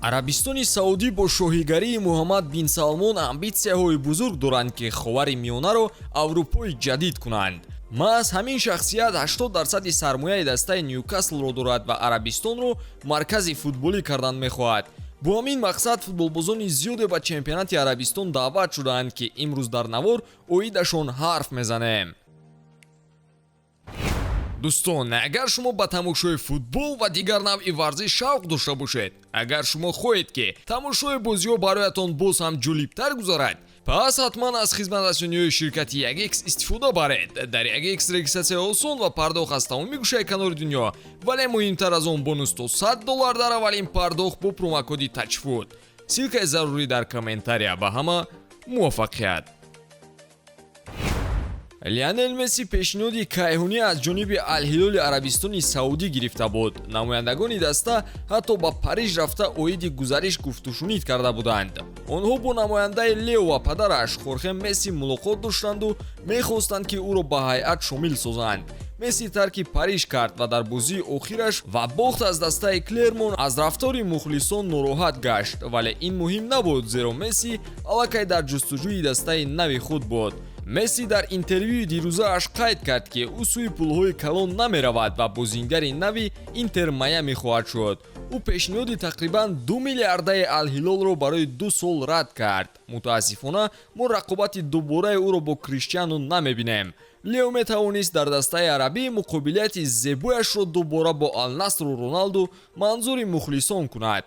Арабистони Саудӣ бо шоҳигарии Муҳаммад бин Салмон амбитсияҳои бузург доранд, ки Ховари Миёнаро Аврупои ҷадид кунанд. Маҳз ҳамин шахсият 80 дарсади сармояи дастаи Ньюкаслро дорад ва Арабистонро маркази футболӣ кардан мехоҳад. Бо ҳамин мақсад футболбозони зиёде ба чемпионати Арабистон даъват шудаанд, ки имрӯз дар навор оидашон ҳарф мезанем. Дӯстон, агар шумо ба тамошои футбол ва дигар навъи варзиш шавқ дошта бошед, агар шумо хоҳед, ки тамошои бозиҳо бароятон боз ҳам ҷолибтар гузарад, пас ҳатман аз хизматрасониҳои ширкати 1X истифода баред. Дар 1X регистратсия осон ва пардохт аз тамоми гӯшаи канори дунё, вале муҳимтар аз он, бонус то 100 доллар дар аввалин пардохт бо промокоди Тачфуд. Ссылкаи зарурӣ дар комментария. Ба ҳама муваффақият! Лионел Месси пешниҳоди кайҳунӣ аз ҷониби Алҳилоли Арабистони Саудӣ гирифта буд. Намояндагони даста ҳатто ба Париж рафта, оиди гузариш гуфтушунид карда буданд. Онҳо бо намояндаи Лео ва падараш Хорхе Месси мулоқот доштанду мехостанд, ки ӯро ба ҳайат шомил созанд. Месси тарки Париж кард ва дар бозии охираш ва бохт аз дастаи Клермон аз рафтори мухлисон нороҳат гашт, вале ин муҳим набуд, зеро Месси аллакай дар ҷустуҷӯи дастаи нави худ буд. Месси дар интервюи дирӯзааш қайд кард, ки ӯ сӯи пулҳои калон намеравад ва бозингари нави Интер Майами хоҳад шуд. Ӯ пешниҳоди тақрибан 2 миллиардаи Алҳилолро барои 2 сол рад кард. Мутаассифона, мо рақобати дубораи ӯро бо Криштиану намебинем. Лео метавонист дар дастаи арабӣ муқобилияти зебояшро дубора бо Алнасру Роналду манзури мухлисон кунад.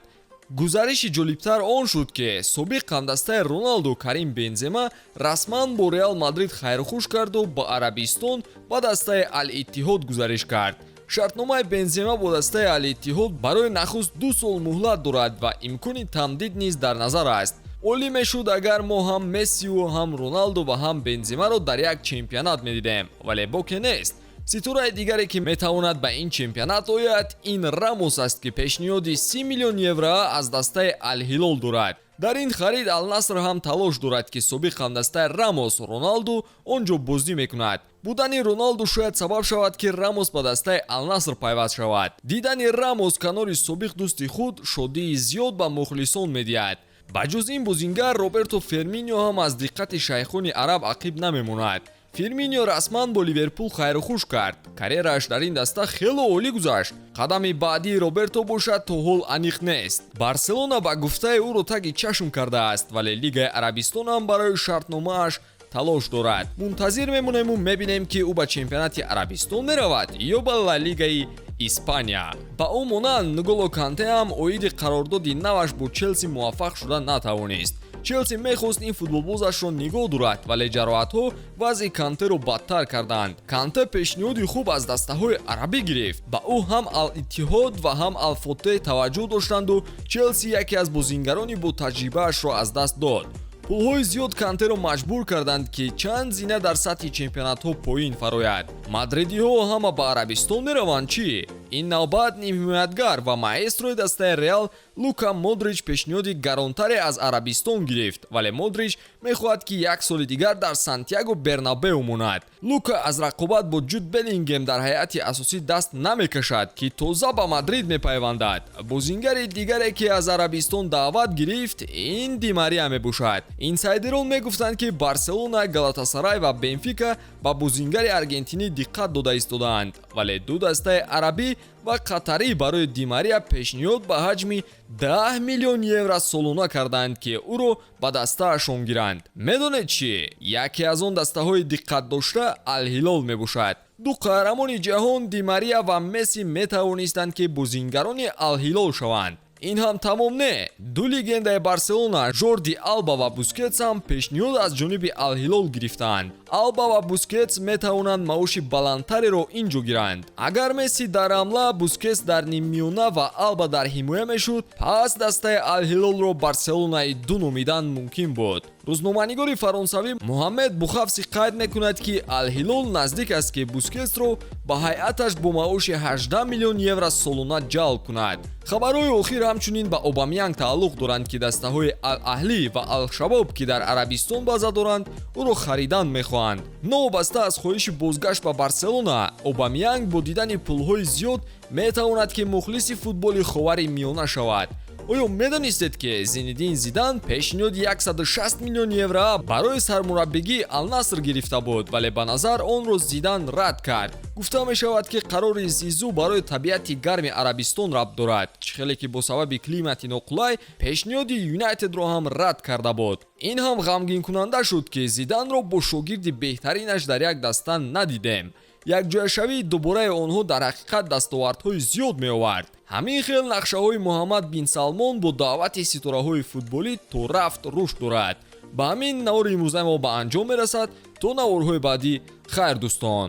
Гузариши ҷолибтар он шуд, ки собиқ ҳамдастаи Роналду Карим Бензема расман бо Реал Мадрид хайрхуш карду ба Арабистон ба дастаи Ал-Иттиҳод гузариш кард. Шартномаи Бензема бо дастаи Ал-Иттиҳод барои нахуст 2 сол муҳлат дорад ва имкони тамдид низ дар назар аст. Олӣ мешуд, агар мо ҳам Мессиву, ҳам Роналду ва ҳам Бенземаро дар як чемпионат медидем, вале боке нест. Ситораи дигаре, ки метавонад ба ин чемпионат ояд, ин Рамос аст, ки пешниҳоди 30 миллион евро аз дастаи Алҳилол дорад. Дар ин харид Алнаср ҳам талош дорад, ки собиқ ҳамдастаи Рамос Роналду он ҷо бозӣ мекунад. Будани Роналду шояд сабаб шавад, ки Рамос ба дастаи Алнаср пайваст шавад. Дидани Рамос канори собиқ дӯсти худ шодии зиёд ба мухлисон медиҳад. Ба ҷуз ин бозингар, Роберто Ферминио ҳам аз диққати шайхони араб ақиб намемонад. Фирминио расман бо Ливерпул хайрухуш кард. Карьерааш дар ин даста хело олӣ гузашт. Қадами баъдии Роберто бошад, то ҳол аниқ нест. Барселона, ба гуфтаи, ӯро таги чашм кардааст, вале Лигаи Арабистон ҳам барои шартномааш талош дорад. Мунтазир мемонему мебинем, ки ӯ ба чемпионати Арабистон меравад ё ба Ла Лигаи Испания. Ба ӯ монанд, Нголо Канте ҳам оиди қарордоди наваш бо Челси муваффақ шуда натавонист. Челси мехост ин футболбозашро нигоҳ дорад, вале ҷароҳатҳо вазъи Кантеро бадтар карданд. Канте пешниҳоди хуб аз дастаҳои арабӣ гирифт. Ба ӯ ҳам Ал-Иттиҳод ва ҳам Алфотеҳ таваҷҷӯҳ доштанду Челси яке аз бозингарони бо таҷрибаашро аз даст дод. Пулҳои зиёд Кантеро маҷбур карданд, ки чанд зина дар сатҳи чемпионатҳо поин фарояд. Мадридиҳо ҳама ба Арабистон мераванд, чӣ? Ин навбат нимҳимоятгар ва маэстрои дастаи Реал Лука Модрич пешниҳоди гаронтаре аз Арабистон гирифт, вале Модрич мехоҳад, ки як соли дигар дар Сантьяго Бернабеу монад. Лука аз рақобат бо Ҷуд Беллингем дар ҳайати асосӣ даст намекашад, ки тоза ба Мадрид мепайвандад. Бозингари дигаре, ки аз Арабистон даъват гирифт, ин Ди Мария мебошад. Инсайдерон мегуфтанд, ки Барселона, Галатасарай ва Бенфика ба бозингари аргентинӣ диққат дода истодаанд, вале ду дастаи арабӣ ва қатарӣ барои Ди Мария пешниҳод ба ҳаҷми 10 миллион евро солона карданд, ки ӯро ба дастаашон гиранд. Медонед чӣ? Яке аз он дастаҳои диққатдошта Алҳилол мебошад. Ду қаҳрамони ҷаҳон Ди Мария ва Месси метавонистанд, ки бозингарони Алҳилол шаванд. Ин ҳам тамом не, ду легендаи Барселона Жорди Алба ва Бускетс ҳам пешниҳод аз ҷониби Алҳилол гирифтаанд. Алба ва Бускетс метавонанд маоши баландтареро ин ҷо гиранд. Агар Месси дар ҳамла, Бускетс дар ниммиёна ва Алба дар ҳимоя мешуд, пас дастаи Алҳилолро Барселонаи ду номидан мумкин буд. Рӯзноманигори фаронсавӣ Муҳаммед Бухавси қайд мекунад, ки Алҳилол наздик аст, ки Бускетсро ба ҳайаташ бо маоши 18 миллион евро солона ҷалб кунад. Хабарҳои охир ҳамчунин ба Обамянг тааллуқ доранд, ки дастаҳои Ал-Аҳлӣ ва Алшабоб, ки дар Арабистон база доранд, ӯро харидан мехоҳанд. Новобаста аз хоҳиши бозгашт ба Барселона, Обамянг бо дидани пулҳои зиёд метавонад, ки мухлиси футболи Ховари Миёна шавад. Оё медонистед, ки Зинедин Зидан пешниҳоди 160 миллион евро барои сармураббигии Алнаср гирифта буд, вале ба назар онро Зидан рад кард? Гуфта мешавад, ки қарори Зизу барои табиати гарми Арабистон рабт дорад, чӣ хеле ки бо сабаби климати ноқулай пешниҳоди Юнайтедро ҳам рад карда буд. Ин ҳам ғамгинкунанда шуд, ки Зиданро бо шогирди беҳтаринаш дар як даста надидем. Якҷояшавии дубораи онҳо дар ҳақиқат дастовардҳои зиёд меовард. Ҳамин хел нақшаҳои Муҳаммад бин Салмон бо даъвати ситораҳои футболӣ то рафт рушд дорад. Ба ҳамин навори имрӯзаи мо ба анҷом мерасад. То наворҳои баъдӣ хайр, дӯстон.